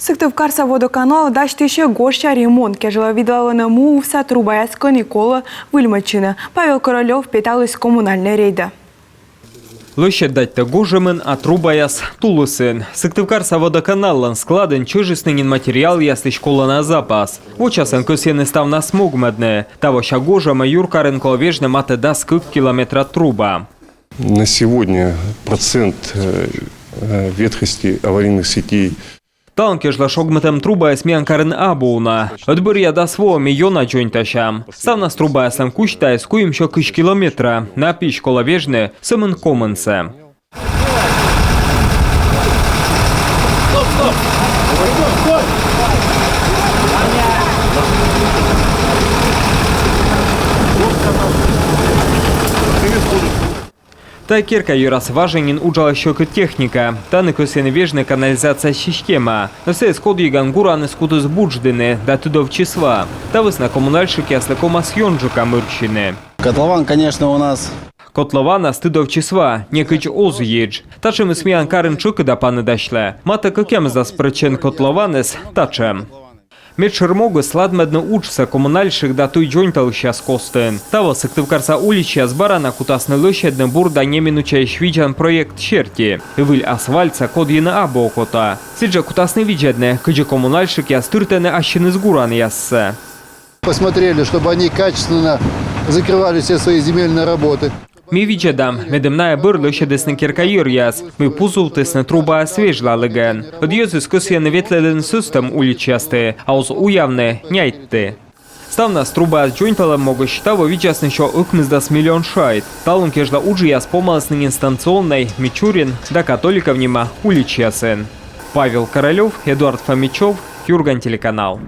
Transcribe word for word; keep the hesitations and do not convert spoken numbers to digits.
Сыктывкарса водоканал дасьтысь гожся ремонт кежлӧ. Видлалӧны муса трубаяс, кӧні колӧ выльмӧдчыны. Павел Королёв петаліс коммунальнӧй рейдӧ. Лӧсьӧддатьтӧ гожӧмын, а трубаяс — тулысын. Сыктывкарса водоканаллӧн складын чӧжисны нин материалъяслысь колана запас. Вочасӧн кӧсйӧны ставнас могмӧдны. Тавося гожӧмӧ юркарын колӧ вежны матӧ дас кык километра труба. На сегодня процент э, э, ветхости аварийных сетей. Талун кежлӧ шогмытӧм трубаяс миян карын абу уна. Ӧд бӧръя дас воӧ ми ёна дзоньтасям. Ставнас трубаяслӧн кузьтаыс куимсё кызь километра. На пиысь колӧ вежны сӧмын комынсӧ. Тайӧ керка йӧрас важӧн нин уджалӧ сьӧкыд техника. Тані кӧсйӧны вежны канализация система. Но сійӧс кодйиган гураныс кутіс бурдждыны да тыдовтчис ва. Та вӧсна коммунальщикъяслы ковмас ёнджыка мырччыны. Котлован, конечно, у нас. Котлованас тыдовтчис ва, некыдз оз йидж. Татшӧмыс миян карын тшӧкыда паныдасьлӧ. Матӧ кӧкъямысдас прӧчент котлованыс татшӧм. Медшӧр могыс — ладмӧдны уджсӧ коммунальщик да туй дзоньталысьяс костын. Таво Сыктывкарса уличаяс бара на кутасны лӧсьӧдны бур да неминучаысь видзан проект серти. И выль асфальтсӧ кодйыны абу окота. Сідзжӧ кутасны видзӧдны, кыдзи коммунальщикъяс тыртӧны ассьыныс гуранъяссӧ. Посмотрели, чтобы они качественно закрывали все свои земельные работы. Ми видзӧдам, медым найӧ бӧр лӧсьӧдісны керка йӧръяс, мый пузувтісны трубаяс вежлалігӧн. Ӧд йӧзыс кӧсйӧны ветлӧдлыны сӧстӧм уличаясті, а оз уявны няйтті. Ставнас трубаяс дзоньталӧм могысь таво видзасны сё ӧкмысдас миллион шайт. Талун кежлӧ уджъяс помалісны нин Станционнӧй, Мичурин да Католиков нима уличаясын. Павел Королёв, Эдуард Фомичёв, «Юрган» телеканал.